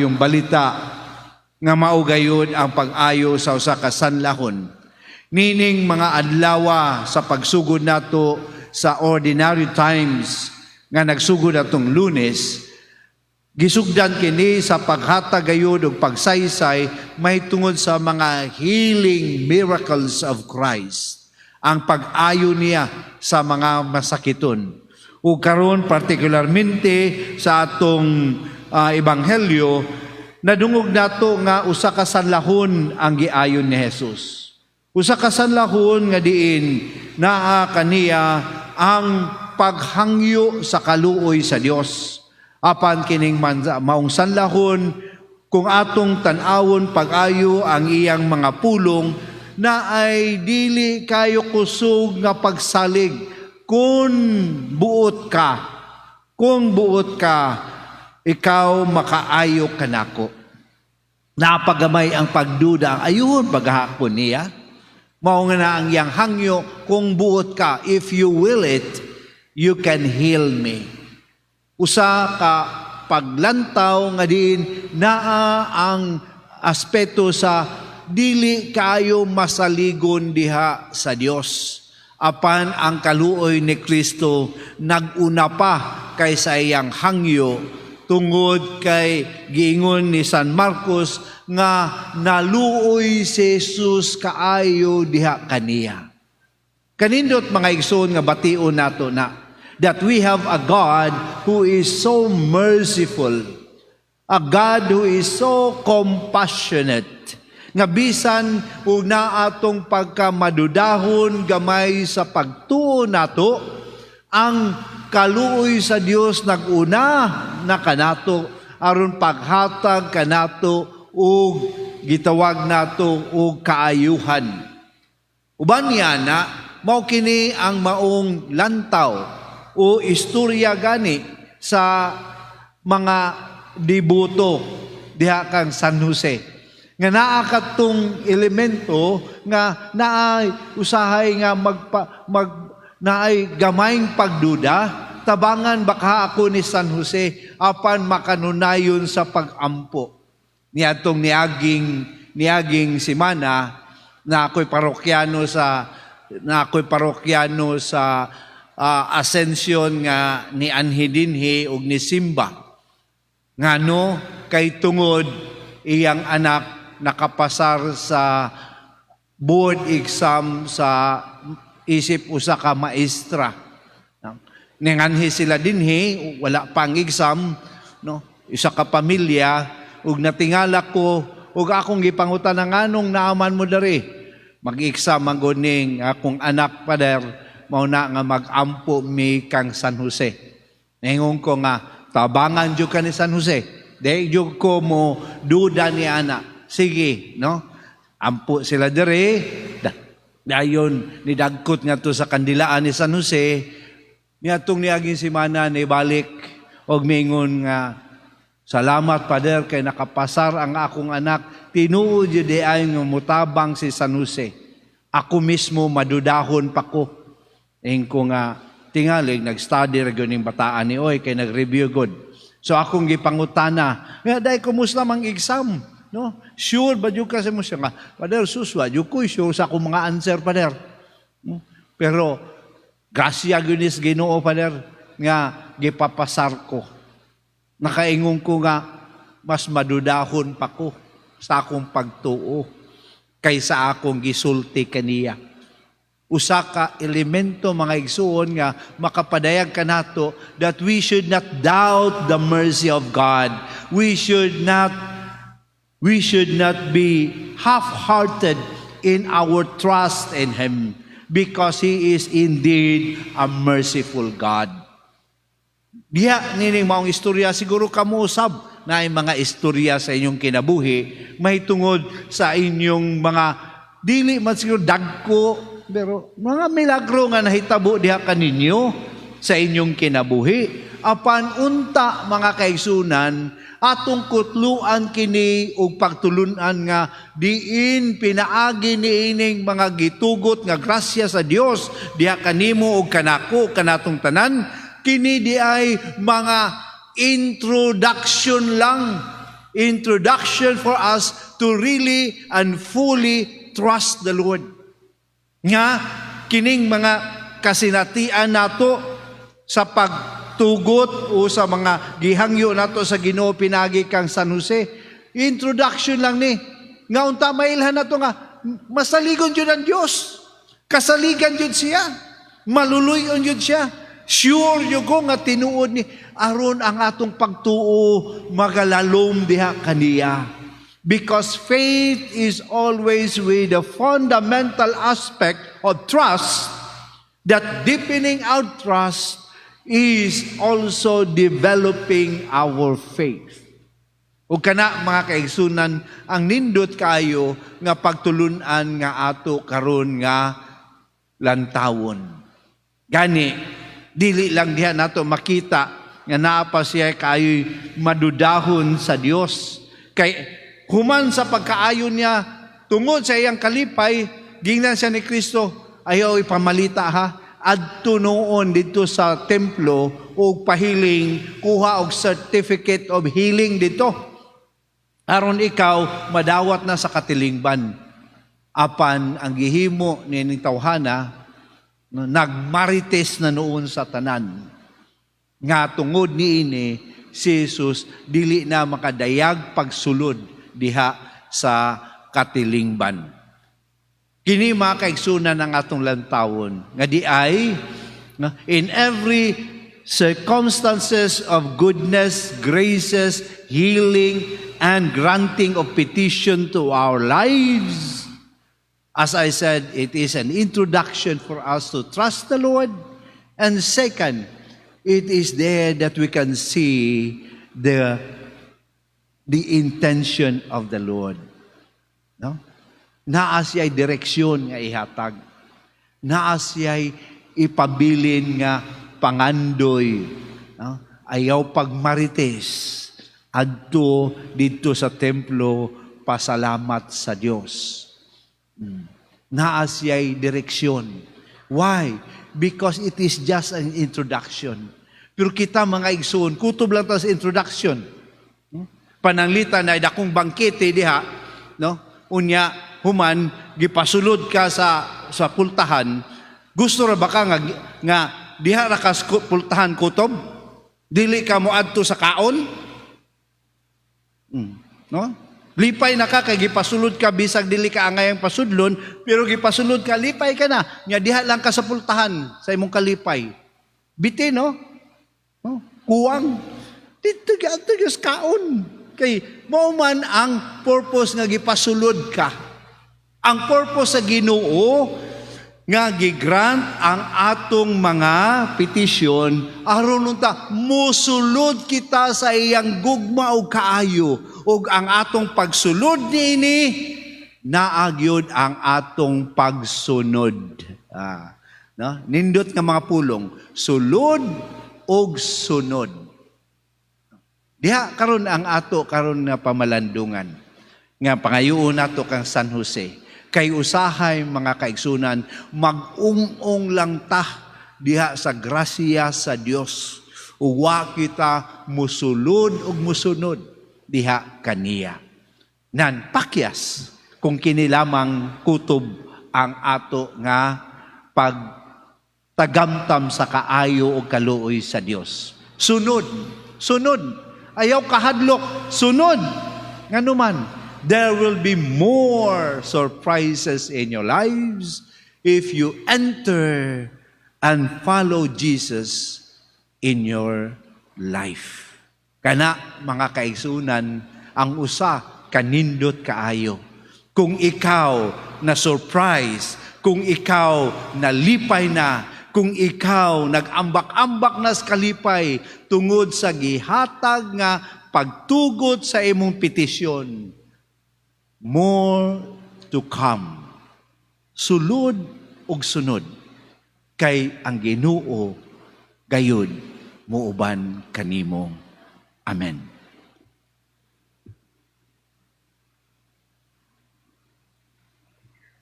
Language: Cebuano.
Yung balita nga mao gayud ang pag-ayo sa usa ka sanlahon. Nining mga adlawa sa pagsugod nato sa Ordinary Times nga nagsugod atong Lunes, gisugdan kini sa paghatag gayud og pagsaysay mahitungod sa mga healing miracles of Christ. Ang pag-ayo niya sa mga masakiton. Ug karon, partikularmente sa atong ebanghelyo, nadungog nato nga usa ka sanlahon ang giayon ni Jesus. Usa ka sanlahon nga diin naa kaniya ang paghangyo sa kaluoy sa Dios. Apan kining maong sanlahon, kung atong tan-awon pag-ayo ang iyang mga pulong, na ay dili kayo kusog nga pagsalig, "Kung buot ka, kung buot ka, ikaw makaayo kanako." Napagamay ang pagduda, ayun paghakon niya. Mao nga na ang iyang hangyo, "Kung buot ka, if you will it, you can heal me." Usa ka paglantaw nga diin naa ang aspeto sa dili kayo masaligon diha sa Dios. Apan ang kaluoy ni Kristo naguna pa kaysa iyang hangyo, tungod kay giingon ni San Marcos nga naluoy si Jesus kaayo diha kaniya. Kanindot, mga igsoon, nga bation nato na that we have a God who is so merciful, a God who is so compassionate, nga bisan ug naa atong pagkamadudahon gamay sa pagtuo nato, ang kaluoy sa Dios naguna na kanato aron paghatag kanato og gitawag nato og kaayuhan. Uban niya na mao kini ang maong lantaw o istorya gani sa mga deboto diha kang San Jose nga naa katong elemento nga naay usahay nga magpa, mag naay gamayng pagduda, tabangan baka ako ni San Jose, apan makanunayon sa pagampo. Niadtong niaging niaging semana na ako'y parokyano sa Ascension nga ni anhi dinhi ug ni Simba. Ngano? Kay tungod iyang anak nakapasar sa board exam sa isip usa ka maestra. Ninganhi sila dinhi, wala pang exam, no? Isa ka pamilya, ug natingala ko ug akong gipangutan nganong naaman mo diri. Mag-exam man gud ning akong anak, Pader, mao na nga mag-ampo mi kang San Jose. Ningon ko nga tabangan jud ka ni San Jose. Di jud ko mo duda ni ana. Sige, no? Ampo sila diri. Dayon nidagkot nga to sa kandilaan ni San Jose. Niadtong niaging semana ni balik og mingon nga, "Salamat, Pader, kay nakapasar ang akong anak. Tinuod jud ay nga mutabang si San Jose. Ako mismo madudahon pa ko." Ingon ko nga tingali nag-study ra gyud ning bataan ni oy kay nag-review good. So akong gipangutana nga, "Day, kumusta mang exam? No? Sure ba jud ka sa mo?" Siya nga, "Pader, sus, wa jud ko sure sa akong mga answer, Pader. No? Pero grasya gyud ni sa Ginoo, Pader, nga gipapasar ko. Nakaingon ko nga mas madudahon pa ko sa akong pagtuo kaysa akong gisulti kaniya." Usa ka elemento, mga igsuon, nga makapadayag kanato that we should not doubt the mercy of God. We should not be half-hearted in our trust in Him because He is indeed a merciful God. Diha nining maong istorya, siguro kamo usab na ay mga istorya sa inyong kinabuhi may tungod sa inyong mga dili man siguro dagko pero mga milagro nga nahitabo diha kaninyo sa inyong kinabuhi. Apan unta, mga kaigsunan, atong kutluan kini og pagtulunan nga diin pinaagi niining mga gitugot nga grasya sa Dios diha kanimo ug kanako, kanatong tanan, kini di ay mga introduction lang. Introduction for us to really and fully trust the Lord. Nga kining mga kasinatian nato sa pagtugot o sa mga gihangyo nato sa Ginoo pinagi kang San Jose, introduction lang ni. Nga unta mailhan nato nga masaligon jud ang Dios. Kasaligan jud siya. Maluluy-on jud siya. Sure jud ko nga tinuod ni aron ang atong pagtuo magalalom diha kaniya. Because faith is always with the fundamental aspect of trust, that deepening our trust is also developing our faith. Ug kana, mga kaigsunan, ang nindot kayo nga pagtulunan nga ato karon nga lantawon. Gani dili lang diha nato makita nga naa pa siya kaayo'y madudahon sa Dios. Kay human sa pagkaayo niya tungod sa iyang kalipay, gingnan siya ni Kristo, "Ayaw ipamalita ha, adto noon dito sa templo og pahiling, kuha og certificate of healing dito aron ikaw madawat na sa katilingban." Apan ang gihimo ni tawhana, no, nagmarites na noon sa tanan. Nga tungod niini, si Jesus dili na makadayag pagsulod diha sa katilingban. Kini, mga kaigsunan, ang atong lantawon nga di ay nga in every circumstances of goodness, graces, healing, and granting of petition to our lives. As I said, it is an introduction for us to trust the Lord. And second, it is there that we can see the intention of the Lord. No? Naa siya'y direksyon nga ihatag. Naa siya'y ipabilin nga pangandoy. No? Ayaw pagmarites. Adto didto sa templo, pasalamat sa Dios. Naa siya'y direksyon. Why? Because it is just an introduction. Pero kita, mga igsoon, kutob lang ta sa introduction. Pananglitan na dakong bangkete diha, no? Unya human gipasulod ka sa pultahan, gusto ra ba ka nga diha ra ka sa pultahan kutob? Dili ka moadto sa kaon? No? Lipay na ka kay gipasulod ka bisag dili ka angayang pasudlon, pero gipasulod ka, lipay ka na. Nya diha lang ka sa pultahan sa imong kalipay. Biti, no? No? Kuwang. Dito adto gyud kaon. Kay mao man ang purpose nga gipasulod ka. Ang purpose sa Ginoo nga gigrant ang atong mga petisyon aron unta musulod kita sa iyang gugma ug kaayo, ug ang atong pagsulod niini, naa gyud ang atong pagsunod. Ah, no? Nindot nga mga pulong, sulod ug sunod. Diha karon ang ato karon nga pamalandungan nga pangayoon nato kang San Jose. Kay usahay, mga kaigsunan, mag-ung-ong lang ta diha sa grasya sa Dios. Ug wa kita musulod ug musunod diha kaniya. Nan pakyas kung kini lamang kutob ang ato nga pagtagamtam sa kaayo o kaluoy sa Dios. Sunod, sunod. Ayaw kahadlok, sunod. Nganuman, there will be more surprises in your lives if you enter and follow Jesus in your life. Kana, mga kaigsunan, ang usa kanindot kaayo. Kung ikaw na surprise, kung ikaw nalipay na, kung ikaw nag-ambak-ambak na sa kalipay tungod sa gihatag nga pagtugot sa imong petisyon, more to come. Sulod ug sunod kay ang Ginoo gayud muuban kanimo. Amen.